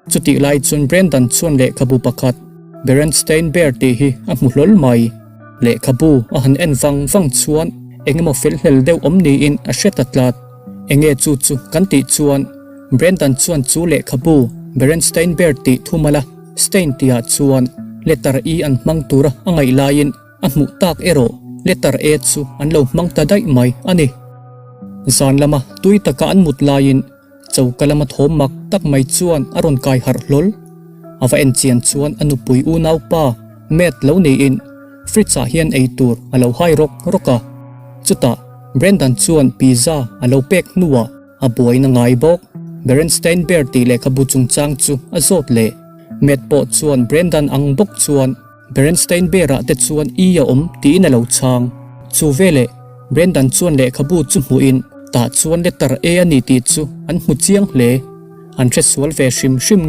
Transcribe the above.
Chutih lai chuan Brendan chuan lehkhabu pakhat, Berenstain Bear tih hi a hmu hlawl mai. Lehkhabu a han en vang vang chuan eng emaw fel hlel deuh awm niin a hre ta tlat. Enge chu chu kan tih chuan Brendan chuan chu lehkhabu Berenstain Bear tih thumala Stein tihah chuan letter E an hmang tura a ngaih laiin a hmuh tak erawh letter A chu an lo hmang ta daih mai a ni. Zan lama tui taka an mut laiin Choka lama thawm mak tak mai chuan a rawn kai harh hlawl. A va en chian chuan a nupui unaupa Matt lo niin fridge ah hian ei tur a lo hai rawk rawk a. Chutah Brendan chuan pizza a lo pek hnuah a buaina ngai bawk. Berenstain Bear tih lehkhabu chungchang chu a zawt leh. Matt pawh chuan Brendan ang bawk chuan Berenstain Bear ah te chuan i a awm tiin a lo chhang. Chu veleh Brendan chuan lehkhabu chu hmuhin tah chuan letter A a ni tih chu an hmu chiang hle. An hresual ve hrim hrim.